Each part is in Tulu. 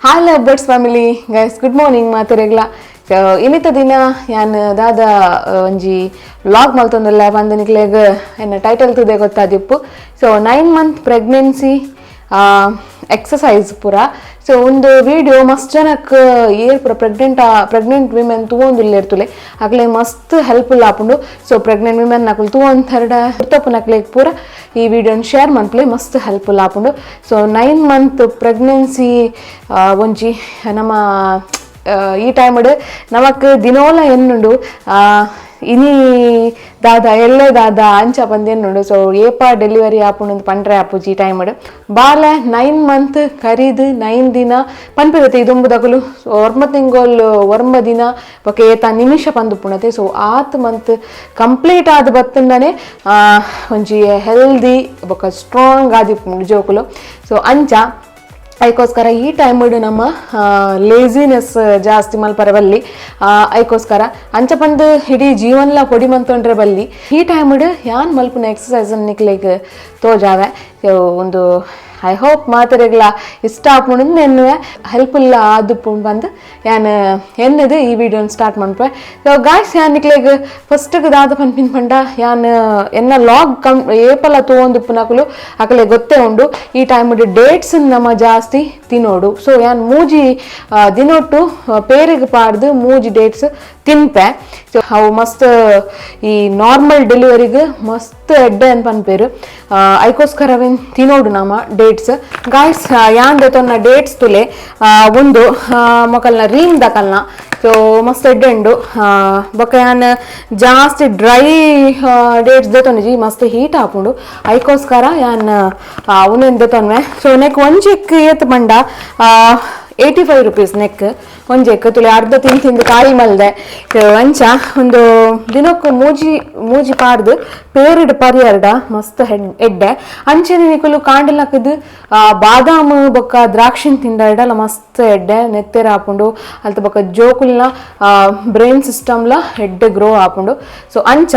Hi love birds family guys, good morning ಮಾತೆರೆಗ್ಲ. So ಇನ್ನಿತ ದಿನ ಯಾನ್ ದಾದ ಒಂಜಿ ವ್ಲಾಗ್ ಮಲ್ತೊಂದುಲ್ಲ ಪಂದ್ ನಿಕ್ಲೆಗ್ ಎನ್ನ title ತೂದೆ ಗೊತ್ತಾದಿಪ್ಪು. So 9 month pregnancy exercise ಪೂರ. ಸೊ ಒಂದು ವಿಡಿಯೋ ಮಸ್ತ್ ಜನಕ್ ಏರ್ ಪೂರ pregnant pregnant women ತೂವೊಂದುಲ್ಲೆರ್ತುಲೆ, ಅಕ್ಲೆ ಮಸ್ತ್ ಹೆಲ್ಪ್ಫುಲ್ ಆಪುಂಡು. So pregnant women ನಕುಲು ತೂವೊಂತರ್ಡ ಪುನಕ್ಲೆಗ್ ಪೂರ ಈ ವಿಡಿಯೋನ್ ಶೇರ್ ಮನ್ಪುಲೆ, ಮಸ್ತ್ ಹೆಲ್ಪ್ಫುಲ್ ಆಪುಂಡು. ಸೊ 9 ಮಂತ್ ಪ್ರೆಗ್ನೆನ್ಸಿ ಒಂಜಿ ನಮ್ಮ ಈ ಟೈಮ್ಡ್ ನಮಕ್ ದಿನೋಲ ಎನ್ನುಂಡು, ಇನಿ ದಾದ ಎಲ್ಲೆ ದಾದ ಅಂಚ ಪಂದ್ ಎನ್ನುಂಡು. ಸೊ ಏಪ ಡೆಲಿವರಿ ಆಪುಂಡು ಪಂಡ್ರೆ ಆಪುಜಿ. ಈ ಟೈಮ್ಡ್ ಬಾಲೆ 9 ಮಂತ್ ಕರಿದು 9 ದಿನ ಪನ್ಪಿರತ್ತೆ ಇದೊಂಬುದಕುಲು ಒರ್ಮ ತಿಂಗೊಲ್ ಒರ್ಮ ದಿನ ಬೊಕ ಏತ ನಿಮಿಷ ಪಂದುಪ್ಪುಣತೆ. ಸೊ ಆತ್ ಮಂತ್ ಕಂಪ್ಲೀಟ್ ಆದ್ ಬತ್ತಂಡನೆ ಒಂಜಿ ಹೆಲ್ದಿ ಬೊಕ ಸ್ಟ್ರಾಂಗ್ ಆದಿಪ್ಪುಂಡು ಜೋಕುಲು. ಸೊ ಅಂಚ ಐಕೋಸ್ಕರ ಈ ಟೈಮ್ಡ್ ನಮ್ಮ ಲೇಸಿನೆಸ್ ಜಾಸ್ತಿ ಮಲ್ಪರೆ ಬಲ್ಲಿ. ಐಕೋಸ್ಕರ ಅಂಚ ಪಂದ್ ಇಡೀ ಜೀವನ್ಲ ಪೊಡಿ ಮಂತೊಂಡ್ರೆ ಬಲ್ಲಿ. ಈ ಟೈಮ್ಡ್ ಯಾನ್ ಮಲ್ಪುನ ಎಕ್ಸಸೈಸ್ ನಿಕ್ಲೆಗ್ ತೋಜಾವೆ. ಸೊ ಒಂದು I hope ಮಾತೆರೆಗ್ಲ ಇಷ್ಟ ಆಪುಂಡು ನೆನ್ನುವೆ, ಹೆಲ್ಪ್ಫುಲ್ ಆದುಪ್ಪುಂಡು ಬಂದು ಯಾನ್ ಎನ್ನದು ಈ ವಿಡಿಯೋನ ಸ್ಟಾರ್ಟ್ ಮನ್ಪೆ. ಸೊ ಗಾಯ್ಸ್, ಯಾನ್ ನಿಕ್ಲೆಗ್ ಫಸ್ಟ್ಗೆ ದಾದ ಪನ್ಪಿನ ಪಂಡ, ಯಾನ್ ಎನ್ನ ಲಾಗ್ ಕಮ್ ಏಪಲ ತೂವೊಂದುಪ್ಪುನಕುಲು ಅಕಲೆ ಗೊತ್ತೇ ಉಂಡು, ಈ ಟೈಮ್ ಡೇಟ್ಸ್ ನಮ ಜಾಸ್ತಿ ತಿನ್ನೋಡು. ಸೊ ಯಾನ್ ಮೂಜಿ ದಿನೊಟ್ಟು ಪೇರಿಗೆ ಪಾಡ್ದು ಮೂಜಿ ಡೇಟ್ಸ್ ತಿನ್ಪೆ. ಸೊ ಅವು ಮಸ್ತ್ ಈ ನಾರ್ಮಲ್ ಡೆಲಿವರಿಗೆ ಮಸ್ತ್ ಎಡ್ಡೆ ಅಂತ ಪನ್ಪೇರು, ಐಕೋಸ್ಕರವೇನ್ ತಿನ್ನೋಡು ನಮ್ಮ ಡೇಟ್ಸ್. ಗಾಯ್ಸ್, ಯಾನ್ ದೆತೊನ್ನ ಡೇಟ್ಸ್ ತುಲೆ. ಒಂದು ಮೊಕಲ್ನ ರೀಮ್ ದಕಲ್ನ. ಸೊ ಮಸ್ತ್ ಎಡ್ಡೆ ಉಂಡು. ಬೊಕ ಯಾನ್ ಜಾಸ್ತಿ ಡ್ರೈ ಡೇಟ್ಸ್ ದೆತೊಂಜಿ, ಮಸ್ತ್ ಹೀಟ್ ಆಪುಂಡು. ಐಕೋಸ್ಕರ ಯಾನ್ ಉನೇನ್ ದೆತೊನ್ವೆ. ಸೊ ನೆಕ್ ಒಂಜೆಕ್ ಏತ್ ಪಂಡ 85 ರುಪೀಸ್ ನೆಕ್ ಒಂಜೆಕ್. ತುಲೆ ಅರ್ಧ ತಿಂದು ತಿಂದು ಖಾಲಿ ಮಲ್ದೆ. ಅಂಚ ಒಂದು ದಿನಕ್ಕೆ ಮೂಜಿ ಮೂಜಿ ಪಾಡ್ದು ಪೇರಿಡ್ ಪರಿಯರ್ಡ ಮಸ್ತ್ ಎಡ್ಡೆ. ಅಂಚೆನೆ ನಿಕುಲು ಕಾಂಡಲಕ್ಕದು ಬಾದಾಮ್ ಬೊಕ್ಕ ದ್ರಾಕ್ಷಿನ್ ತಿಂಡರ್ಡಲ ಮಸ್ತ್ ಎಡ್ಡೆ, ನೆತ್ತೆರ ಆಪುಂಡು. ಅಲ್ತ ಬೊಕ್ಕ ಜೋಕುಲ್ನ ಬ್ರೈನ್ ಸಿಸ್ಟಮ್ಲ ಎಡ್ಡೆ ಗ್ರೋ ಆಪುಂಡು. ಸೊ ಅಂಚ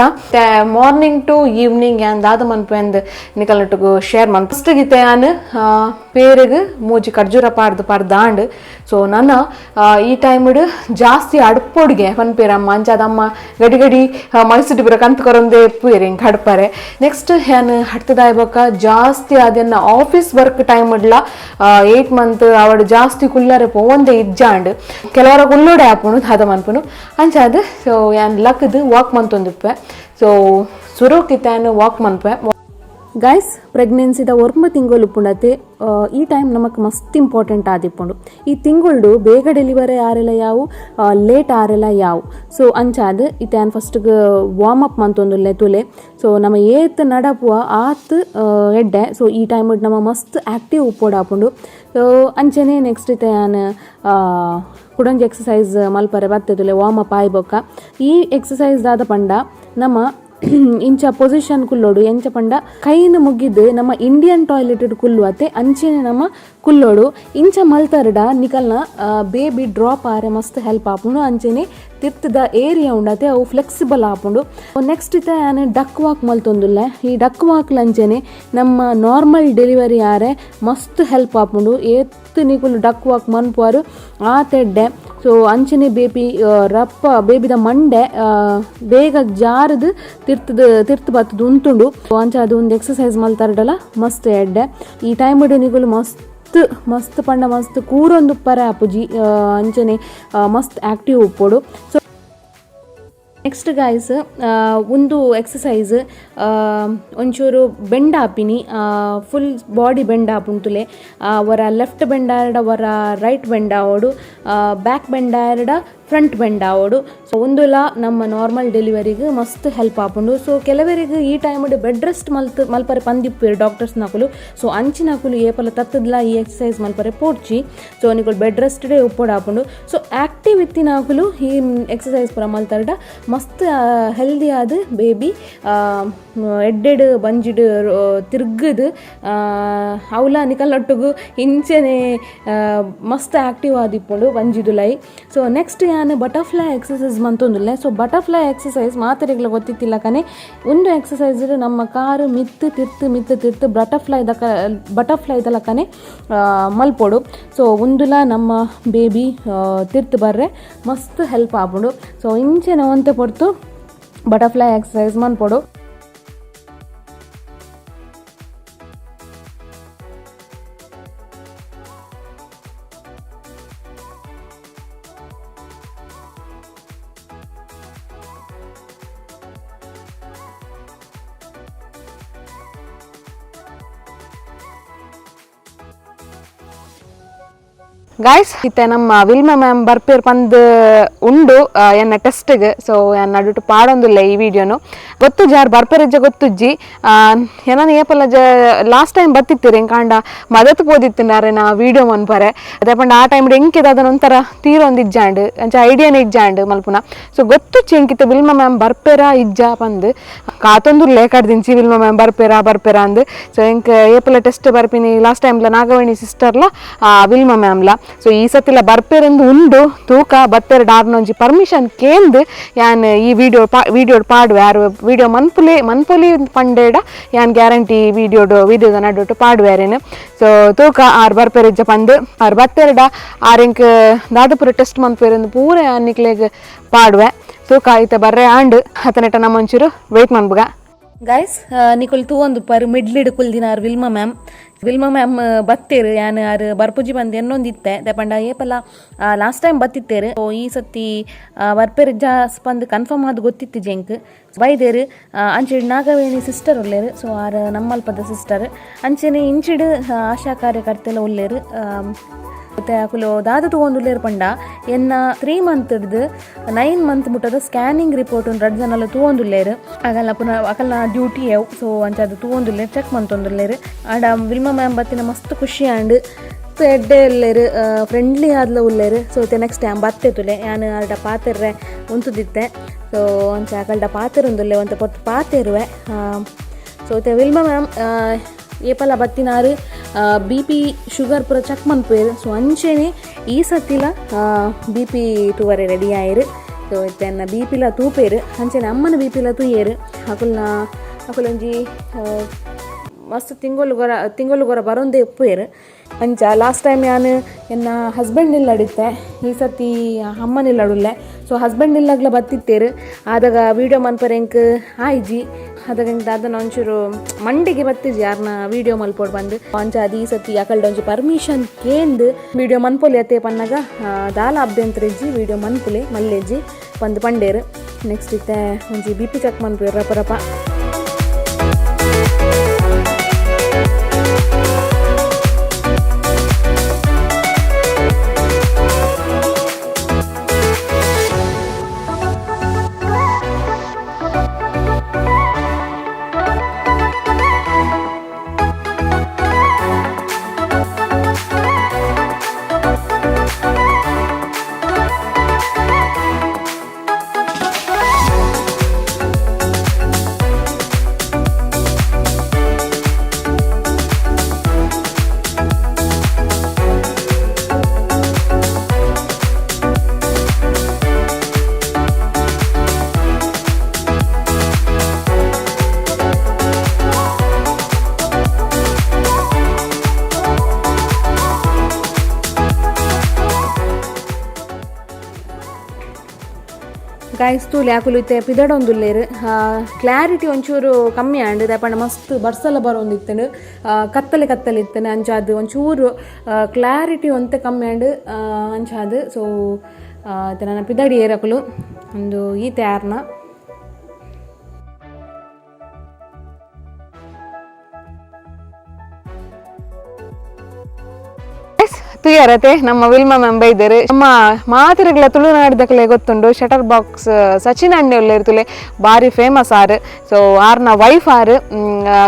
morning to evening ಯಾನ್ ದಾದ ಮನ್ಪು ನಿಕಲ್ನೊಟ್ಟುಗು ಶೇರ್ ಮನ್. ಫಸ್ಟ್ ಗಿತ್ತೆ ಯಾನ್ ಪೇರಿಗೆ ಮೂಜಿ ಖರ್ಜೂರ ಪಾಡ್ದು ಪಾಡ್ದಾಂಡ್. ಸೊ ನನ್ನ ಈ ಟೈಮ್ಡ್ ಜಾಸ್ತಿ ಅಡ್ಪೊಡ್ಗೆ ಪನ್ಪೇರಮ್ಮ. ಅಂಚಾದ ಅಮ್ಮ ಗಡಿ ಗಡಿ ಮೈಸೂರು ಬರ ಕಂತ್ ಕೊರೊಂದೇ ಪೂಯೆರ್ ಹಿಂಗೆ ಹಡ್ಪರೆ. ನೆಕ್ಸ್ಟ್ ಯಾನ್ ಹಡ್ತದಾಯ್ ಬೊಕ್ಕ ಜಾಸ್ತಿ ಅದನ್ನ office work time ಇಡ್ಲ 8 month ಅವಡು ಜಾಸ್ತಿ ಕುಲ್ಲರೆ ಪೋವಂದೆ ಇಜ್ಜಾಂಡ್. ಕೆಲವರ ಕುಲ್ಲೋಡೆ ಆಪುಂಡು, ದಾದ ಮನ್ಪುನು ಅಂಚಾದ. ಸೊ ಯಾನ್ ಲಕ್ದು ವಾಕ್ ಮಂತೊಂದಿಪ್ಪೆ. ಸೊ ಸುರುಕಿತ್ತ ಯಾನ್ ವಾಕ್ ಮನ್ಪೆ. ಗೈಸ್, ಪ್ರೆಗ್ನೆನ್ಸಿದ ಒರ್ಮ ತಿಂಗಳು ಉಪ್ಪುಂಡತೆ. ಈ ಟೈಮ್ ನಮಕ್ ಮಸ್ತ್ ಇಂಪಾರ್ಟೆಂಟ್ ಆದಿಪ್ಪುಂಡು. ಈ ತಿಂಗಳು ಬೇಗ ಡೆಲಿವರಿ ಆರೆಲ ಯಾವು, ಲೇಟ್ ಆರೆಲ ಯಾವು. ಸೊ ಅಂಚಾದ್ ಇತ್ತೆ ಯಾನ್ ಫಸ್ಟ್ಗೆ ವಾರ್ಮ್ ಅಪ್ ಮಂತೊಂದುಲ್ಲೆ ತುಲೆ. ಸೊ ನಮ್ಮ ಏತ್ ನಡಪುವ ಆತ್ ಎಡ್ಡೆ. ಸೊ ಈ ಟೈಮ್ ನಮ್ಮ ಮಸ್ತ್ ಆಕ್ಟಿವ್ ಉಪ್ಪೊಡಾಪುಂಡು. ಸೊ ಅಂಚನೆ ನೆಕ್ಸ್ಟ್ ಇತ್ತೆ ಯಾನ್ ಕುಡೊಂಜಿ ಎಕ್ಸಸೈಸ್ ಮಲ್ಪರೆ ಬತ್ತುಲೆ. ವಾರ್ಮ್ ಅಪ್ ಆಯ್ಬೊಕ್ಕ ಈ ಎಕ್ಸಸೈಸ್ ದಾದ ಪಂಡ, ನಮ್ಮ ಇಂಚ ಪೊಸಿಷನ್ ಕುಲ್ಲೋಡು. ಎಂಚ ಪಂಡ ಕೈನ್ ಮುಗಿದು ನಮ್ಮ ಇಂಡಿಯನ್ ಟಾಯ್ಲೆಟ್ ಕುಲ್ಲುವತೆ, ಅಂಚೆನೆ ನಮ್ಮ ಕುಲ್ಲೋಡು. ಇಂಚ ಮಲ್ತರ್ಡ ನಿಕಲ್ನ ಬೇಬಿ ಡ್ರಾಪ್ ಆರೆ ಮಸ್ತ್ ಹೆಲ್ಪ್ ಆಪುಂಡು. ಅಂಚೆನೆ ತಿರ್ತದ ಏರಿಯಾ ಉಂಡತೆ, ಅವು ಫ್ಲೆಕ್ಸಿಬಲ್ ಆಪುಂಡು. ನೆಕ್ಸ್ಟ್ ಇತ್ತೆ ಯಾನ್ ಡಕ್ ವಾಕ್ ಮಲ್ತೊಂದುಲ್ಲೆ. ಈ ಡಕ್ ವಾಕ್ ಅಂಚೆನೆ ನಮ್ಮ ನಾರ್ಮಲ್ ಡೆಲಿವರಿ ಆರೆ ಮಸ್ತ್ ಹೆಲ್ಪ್ ಆಪುಂಡು. ಏತ್ ನಿಕುಲು ಡಕ್ ವಾಕ್ ಮನ್ಪುವರು ಆತ್ ಎಡ್ಡೆ. ಸೊ ಅಂಚನೆ ಬೇಬಿ ರಪ್ಪ ಬೇಬಿದ ಮಂಡೆ ಬೇಗ ಜಾರದು ತಿರ್ತದ ತಿರ್ತು ಬತ್ತದು ಉಂತುಂಡು. ಅಂಚ ಅದು ಒಂದು ಎಕ್ಸಸೈಸ್ ಮಲ್ತಾರಡಲ ಮಸ್ತ್ ಎಡ್ಡೆ. ಈ ಟೈಮ್ ನಿಕುಲು ಮಸ್ತ್ ಮಸ್ತ್ ಪಂಡ ಮಸ್ತ್ ಕೂರೊಂದು ಉಪ್ಪರೆ ಆಪುಜಿ. ಅಂಚನೆ ಮಸ್ತ್ ಆಕ್ಟಿವ್ ಉಪ್ಪೊಡು. So next guys, ಒಂದು ಎಕ್ಸಸೈಸ್ ಒಂಚೂರು ಬೆಂಡ್ ಆಪಿನಿ. Full body bend ಆಪುಂಟುಲೆ. ವರ ಲೆಫ್ಟ್ ಬೆಂಡ್ ಆಯರ್ಡ ವರ ರೈಟ್ ಬೆಂಡ್ ಆವೊಡು, ಬ್ಯಾಕ್ ಬೆಂಡ್ ಆಯರ್ಡ ಫ್ರಂಟ್ ಬೆಂಡ್ ಆವೊಡು. ಸೊ ಒಂದುಲ ನಮ್ಮ ನಾರ್ಮಲ್ ಡೆಲಿವರಿಗೆ ಮಸ್ತ್ ಹೆಲ್ಪ್ ಆಪುಂಡು. ಸೊ ಕೆಲವರಿಗೆ ಈ time bed rest ಮಲ್ತ್ ಮಲ್ಪರೆ ಪಂದಿಪ್ಪೇರು ಡಾಕ್ಟರ್ಸ್ ನಕುಲು. ಸೊ ಅಂಚಿನಕುಲು ಏಪಲ ತತ್ತದ್ಲ ಈ ಎಕ್ಸಸೈಸ್ ಮಲ್ಪರೆ ಪೋಡ್ಚಿ. ಸೊ ನಿಕುಲು ಬೆಡ್ ರೆಸ್ಟ್ ಡೇ ಉಪ್ಪೊಡು ಆಪುಂಡು. ಸೊ ಆಕ್ಟಿವ್ ಇತ್ತಿನಕುಲು ಈ ಎಕ್ಸಸೈಸ್ ಪೂರ ಮಲ್ತಾರ್ಡ ಮಸ್ತ್ ಹೆಲ್ದಿ ಆದ್ ಬೇಬಿ ಎಡ್ಡೆಡ್ ಬಂಜಿಡ್ ತಿರ್ಗದು ಅವ್ಲ ನಿಕಲ್ನೊಟ್ಟುಗು ಇಂಚನೆ ಮಸ್ತ್ ಆಕ್ಟಿವ್ ಆದಿಪ್ಪುಂಡು ಬಂಜಿದುಲೈ. ಸೊ ನೆಕ್ಸ್ಟ್ ಯಾನ್ ಯಾನ್ ಬಟರ್ಫ್ಲೈ ಎಕ್ಸಸೈಸ್ ಮಂತೊಂದುಲ್ಲೆ. So butterfly exercise ಮಾತೆರೆಗ್ಲ ಗೊತ್ತಿತ್ತಿಲ್ಲ ಕನೆ ಒಂದು ಎಕ್ಸಸೈಸ್ ನಮ್ಮ ಕಾರು ಮಿತ್ತು ತಿರ್ತು ಮಿತ್ತು ತಿರ್ತು ಬಟರ್ಫ್ಲೈ ದಲಕನೆ ಮಲ್ಪೊಡು. ಸೊ ಉಂದುಲ ನಮ್ಮ ಬೇಬಿ ತಿರ್ತು ಬರ್ರೆ ಮಸ್ತ್ ಹೆಲ್ಪ್ ಆಪುಂಡು. ಸೊ ಇಂಚೆನ ಒಂತೆ ಪೊರ್ತು ಬಟರ್ಫ್ಲೈ ಎಕ್ಸಸೈಸ್ ಮನ್ಪೊಡು. ಗಾಯ್ಸ್ ಇತ್ತೆ ನಮ್ಮ ವಿಲ್ಮಾ ಮ್ಯಾಮ್ ಬರ್ಪೇರ್ ಪಂದ್ ಉಂಡು ಎನ್ನ ಟೆಸ್ಟ್ಗೆ. ಸೊ ಎನ್ನ ನಡುಟು ಪಾಡೊಂದುಲ್ಲ ಈ ವಿಡಿಯೋನು ಗೊತ್ತು ಜಾರ್ ಬರ್ಪೇರಿಜ್ಜ ಗೊತ್ತುಜ್ಜಿ. ಎನ್ನ ಏಪಲ್ಲ ಜ ಲಾಸ್ಟ್ ಟೈಮ್ ಬತ್ತಿತ್ತೀರಿ ಕಾಂಡ ಮದತ್ ಪೋದಿತ್ತಿನಾರೆ ನಾ ವಿಡಿಯೋ ಮನ್ಪರೆ ಅದೇ ಪಂಡ ಆ ಟೈಮ್ ಎಂಕಿದ ಅದನ್ನ ಒಂಥರ ತೀರೊಂದು ಇಜ್ಜಾಂಡ್ ಅಂಚ ಐಡಿಯಾನೇ ಇಜ್ಜಾಂಡ್ ಮಲ್ಪುನ. ಸೊ ಗೊತ್ತುಜ್ಜಿ ಎಂಕಿತ್ತ ವಿಲ್ಮಾ ಮ್ಯಾಮ್ ಬರ್ಪೇರ ಇಜ್ಜ ಪಂದ್ ಕಾತೊಂದುಲ್ಲೆ ಕಡ್ದಿಂಚಿ ವಿಲ್ಮಾ ಮ್ಯಾಮ್ ಬರ್ಪೇರಾ ಬರ್ಪೇರಾ ಅಂದ್. ಸೊ ಎಂಕ್ ಏಪಲ್ಲ ಟೆಸ್ಟ್ ಬರ್ಪಿನಿ ಲಾಸ್ಟ್ ಟೈಮ್ಲ ನಾಗವೇಣಿ ಸಿಸ್ಟರ್ಲ ವಿಲ್ಮಾ ಮ್ಯಾಮ್ಲ. ಸೊ ಈ ಸತಿಲ ಬರ್ಪೇರೆಂದು ಉಂಡು ತೂಕ ಬತ್ತೇರ್ ಡಾರ್ನೊಂಜಿ ಪರ್ಮಿಷನ್ ಕೇಂದ್ ಯಾನ್ ಈ ವಿಡಿಯೋ ವಿಡಿಯೋ ಪಾಡುವೆ ಯಾರು ವಿಡಿಯೋ ಮನ್ಪುಲಿ ಮನ್ಪುಲಿ ಪಂಡೇಡ ಯಾನ್ ಗ್ಯಾರಂಟಿ ವಿಡಿಯೋಡು ವಿಡಿಯೋದ ನಡುಟು ಪಾಡುವೇರೇನು. ಸೊ ತೂಕ ಆರ್ ಬರ್ಪೇರಿಜ್ಜ ಪಂದ್ ಆರ್ ಬತ್ತೇರ್ಡ ಆರ್ ಎಂಕ್ ದಾದಪುರ ಟೆಸ್ಟ್ ಮನ್ಪೇರೆಂದು ಪೂರ ಯಾನ್ ನಿಕ್ಲೆಗ್ ಪಾಡುವೆ. ತೂಕ ಐತೆ ಬರ್ರೆ ಆಂಡ್ ಅತನೆಟ ನಮ್ಮೊಂಚೂರು ವೆಯ್ಟ್ ಮನ್ಬುಗ. ಗಾಯ್ಸ್ ನಿಕುಲ್ ತೂವೊಂದು ಪರ್ ಮಿಡ್ಲಿಡ್ ಕುಲ್ದಿನ R Wilma ma'am. Wilma ma'am ಬತ್ತೇರು ಯಾನ್ ಆರ್ ಬರ್ಪುಜಿ ಬಂದು ಎನ್ನೊಂದಿತ್ತೆ ಪಂಡ ಏಪಲ ಲಾಸ್ಟ್ ಟೈಮ್ ಬತ್ತಿತ್ತೇರು. ಸೊ ಈ ಸತಿ ಬರ್ಪೇರು ಜಾಸ್ ಪಂದ್ ಕನ್ಫರ್ಮ್ ಆದ್ ಗೊತ್ತಿತ್ತು ಜೆಂಕ್ ಬೈದೇರು. ಅಂಚಿಡ್ ನಾಗವೇಣಿ ಸಿಸ್ಟರ್ ಉಲ್ಲೇರು. ಸೊ ಆರ್ ನಮ್ಮಲ್ಪದ ಸಿಸ್ಟರ್ ಅಂಚೆನೆ ಇಂಚಿಡ್ ಆಶಾ ಕಾರ್ಯಕರ್ತೆಲ ಉಲ್ಲೇರು. ಮತ್ತೆ ಅಕುಲು ದಾದ ತೂವೊಂದುಲ್ಲೇರು ಪಂಡ ಎನ್ನ 3 ಮಂತ್ ಡ್ದು 9 ಮಂತ್ ಮುಟ್ಟದ ಸ್ಕ್ಯಾನಿಂಗ್ ರಿಪೋರ್ಟ್ ರಡ್ಡ್ ಜನಲ ತೂವೊಂದುಲ್ಲೇರು. ಅಗಲ್ನ ಪುನಃ ಅಕಲ್ನ ಡ್ಯೂಟಿ ಅವು. ಸೊ ಅಂಚ ಅದು ತೂವೊಂದುಲ್ಲೇರು ಚೆಕ್ ಮಂತೊಂದುಲ್ಲೇರು. ಆಂಡ ವಿಲ್ಮಾ ಮ್ಯಾಮ್ ಬತ್ತಿನ ಮಸ್ತ್ ಖುಷಿ ಆಂಡ್ ಎಡ್ಡೆ ಉಲ್ಲೇರು, ಫ್ರೆಂಡ್ಲಿ ಆದ್ಲ ಉಲ್ಲೇರು. ಸೊ ಇತ್ತೆ ನೆಕ್ಸ್ಟ್ ಟೈಮ್ ಬತ್ತೆ ತುಲೆ ಯಾನ್ ಅಲ್ಟ ಪಾತೆರ್ರೆ ಉಂತುದಿತ್ತೆ. ಸೊ ಅಂಚ ಅಕಲ್ಡ ಪಾತೆರೊಂದುಲ್ಲೆ ಒಂತೆ ಪೊರ್ತು ಪಾತೆರುವೆ. ಸೊ ಇತ್ತೆ ವಿಲ್ಮಾ ಮ್ಯಾಮ್ ಏಪಲ ಬತ್ತಿನಾರು B P sugar ಪೂರ ಚೆಕ್ ಮನ್ಪುವೆರ್. ಸೊ ಅಂಚೆನೆ ಈ ಸತಿಲ ಬಿ ಪಿ ತೂವರೆ ರೆಡಿ ಆಯೆರ್. ಸೊ ಇತ್ತೆ ಎನ್ನ ಬಿ ಪಿಲ ತೂಪೇರು ಅಂಚೆನೆ ಅಮ್ಮನ ಬಿ ಪಿಲ ತೂಯೆರ್. ಅಕುಲ್ನ ಅಕುಲೊಂಜಿ ಮಸ್ತ್ ತಿಂಗೊಲುಗೊರ ತಿಂಗೊಲುಗೊರ ಬರೊಂದೇ ಉಪ್ಪುವೆರ್. ಅಂಚ ಲಾಸ್ಟ್ ಟೈಮ್ ಯಾನ್ ಎನ್ನ ಹಸ್ಬೆಂಡ್ ಇಲ್ಲಡಿತ್ತೆ, ಈ ಸತಿ ಅಮ್ಮನ ಇಲ್ಲಡುಲ್ಲೆ. ಸೊ ಹಸ್ಬೆಂಡ್ ಇಲ್ಲಗ್ಲ ಬತ್ತಿತ್ತೇರು. ಆದಾಗ ವೀಡಿಯೋ ಮನ್ಪರೆ ಎಂಕ್ ಆಯ್ಜಿ. ಅದಾಗ ಎಂಕ್ ದಾದನ ಒಂಚೂರು ಮಂಡಿಗೆ ಬತ್ತಿಜಿ ಯಾರನ್ನ ವೀಡಿಯೋ ಮಲ್ಪೊಡು ಬಂದು. ಅಂಚ ಅದು ಈ ಸತಿ ಅಕಲ್ಡ ಒಂಜಿ ಪರ್ಮಿಷನ್ ಕೇಂದ್ ವೀಡಿಯೋ ಮನ್ಪೊಲಿ ಅತ್ತೆ ಪನ್ನಗ ದಾಲ ಅಭ್ಯಂತರ ಇಜ್ಜಿ ವೀಡಿಯೋ ಮನ್ಪುಲೆ ಮಲ್ಲೆಜ್ಜಿ ಪಂದ್ ಪಂಡೇರು. ನೆಕ್ಸ್ಟ್ ಇತ್ತೆ ಒಂಜಿ B P check ಮನ್ಪುವೆರ್ ರಪ ರಪ. ಗಾಯ್ಸ್ ತೂಲೆ ಅಕುಲು ಇತ್ತೆ ಪಿದಡೊಂದುಲ್ಲೆರ್. ಕ್ಲಾರಿಟಿ ಒಂಚೂರು ಕಮ್ಮಿ ಆಂಡ್ ದಾಯೆ ಮಸ್ತ್ ಬರ್ಸಲ ಬರೊಂದಿತ್ತುಂಡು, ಕತ್ತಲೆ ಕತ್ತಲೆ ಇತ್ತುಂಡು. ಅಂಚಾದ್ ಒಂಚೂರು ಕ್ಲಾರಿಟಿ ಒಂತೆ ಕಮ್ಮಿ ಆಂಡ್ ಅಂಚಾದ್. ಸೊ ಇತ್ತೆ ನನ ಪಿದಡಿಯೆರ್ ಅಕುಲು ಉಂದು ಈತೆ ಆರ್ನ. ತುಯರತೆ ನಮ್ಮ ವಿಲ್ಮಾ ಮ್ಯಾಮ್ ಬೈದರು. ನಮ್ಮ ಮಾತಿರುಗಳ ತುಳುನಾಡಿದಕಲೆ ಗೊತ್ತುಂಡು ಶಟರ್ ಬಾಕ್ಸ್ ಸಚಿನ್ ಅಣ್ಣೆ ಉಲ್ಲೇರು ತುಲೆ ಬಾರಿ ಫೇಮಸ್ ಆರ್. ಸೊ ಆರ್ನ wife R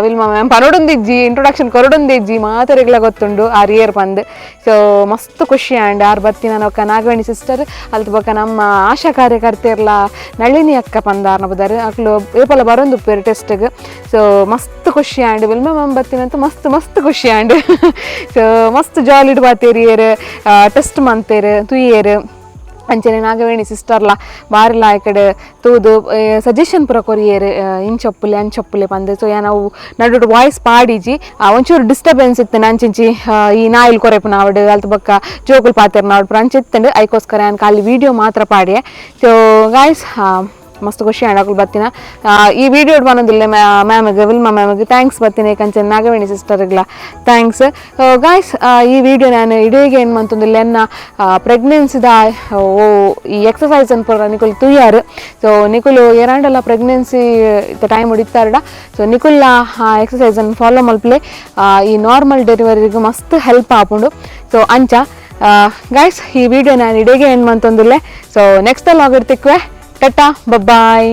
Wilma ma'am ಪನೊಡೊಂದಿಜ್ಜಿ introduction ಕೊರಡೊಂದಿಜ್ಜಿ ಮಾತೆರೆಗ್ಲ ಗೊತ್ತುಂಡು are here ಪಂದ್. ಸೊ ಮಸ್ತ್ ಖುಷಿ ಆಂಡ್ ಆರ್ ಬತ್ತಿನ ಬೊಕ್ಕ ನಾಗವೇಣಿ ಸಿಸ್ಟರ್ ಅಲ್ತ ಬೊಕ್ಕ ನಮ್ಮ ಆಶಾ ಕಾರ್ಯಕರ್ತೆರ್ಲ ನಳಿನಿ ಅಕ್ಕ ಪಂದ್ ಆರ್ನ ಬದಾರು ಅಕ್ಲು ಏಪಲ ಬರೊಂದುಪ್ಪೇರು ಟೆಸ್ಟ್ಗ್. ಸೊ ಮಸ್ತ್ ಖುಷಿ ಆಂಡ್ ವಿಲ್ಮಾ ಮ್ಯಾಮ್ ಬತ್ತಿನಂತ ಮಸ್ತ್ ಮಸ್ತ್ ಖುಷಿ ಆಂಡ್. ಸೊ ಮಸ್ತ್ ಜಾಲಿಡ್ ಬಾತೇರಿಯೇರು ಟೆಸ್ಟ್ ಮಂತೇರು ತುಯ್ಯೇರು. ಅಂಚನೆ ನಾಗವೇಣಿ ಸಿಸ್ಟರ್ಲ ಬಾರಿಲ ಕಡೆ ತೂದು ಸಜೆಷನ್ ಪೂರ ಕೊರಿಯೆರ್, ಇಂಚೊಪ್ಪುಲೆ ಅಂಚೊಪ್ಪುಲೆ ಪಂದ್. ಸೊ ಯಾನ್ ಅವು ನಡುಟು ವಾಯ್ಸ್ ಪಾಡಿಜಿ, ಒಂಚೂರು ಡಿಸ್ಟರ್ಬೆನ್ಸ್ ಇತ್ತು ಅಂಚಿಂಚಿ, ಈ ನಾಯಿಲ್ ಕೊರೆಪುನ ಆವಡ್, ಅಲ್ತ ಬೊಕ್ಕ ಜೋಕುಲು ಪಾತೆರ್ನ ಆವಡ್ ಪೂರ ಅಂಚ ಇತ್ತುಂಡು. ಐಕೋಸ್ಕರ ಯಾನ್ ಖಾಲಿ ವೀಡಿಯೋ ಮಾತ್ರ ಪಾಡಿಯೆ. ಸೊ ಗಾಯ್ಸ್, ಮಸ್ತ್ ಖುಷಿ ಆಂಡ್ ಅಕುಲು ಬತ್ತಿನ. ಈ ವಿಡಿಯೋಡ್ ಪನೊಂದುಲ್ಲೆ ಮ್ಯಾಮಿಗ್, ವಿಲ್ಮಾ ಮ್ಯಾಮಿಗ್ thanks ಬತ್ತಿನ ಕಂಚನ್, ನಾಗವೇಣಿ ಸಿಸ್ಟರ್ಗ್ಲ thanks. ಗಾಯ್ಸ್, ಈ ವಿಡಿಯೋ ನಾನು ಇಡೀಗೆ ಏನು ಮಂತೊಂದುಲ್ಲೆ, ಎನ್ನ ಪ್ರೆಗ್ನೆನ್ಸಿದ ಓ ಈ ಎಕ್ಸಸೈಸ್ ಅನ್ ಪೂರ ನಿಕುಲು ತೂಯಾರು. ಸೊ ನಿಕುಲು ಏರಾಂಡಲ ಪ್ರೆಗ್ನೆನ್ಸಿ ಟೈಮ್ ಇತ್ತಾರಡ, ಸೊ ನಿಕುಲ್ಲ ಎಕ್ಸಸೈಸ್ ಅನ್ನು ಫಾಲೋ ಮಲ್ಪಲೆ, ಈ ನಾರ್ಮಲ್ ಡೆಲಿವರಿಗೆ ಮಸ್ತ್ ಹೆಲ್ಪ್ ಆಪುಂಡು. ಸೊ ಅಂಚ ಗಾಯ್ಸ್, ಈ ವಿಡಿಯೋ ನಾನು ಇಡೀಗೆ ಏನು ಮಂತೊಂದುಲ್ಲೆ. ಸೊ ನೆಕ್ಸ್ಟ್ ವ್ಲಾಗ್ ತಿಕ್ವೆ. ಟಾಟಾ, ಬಾಯ್.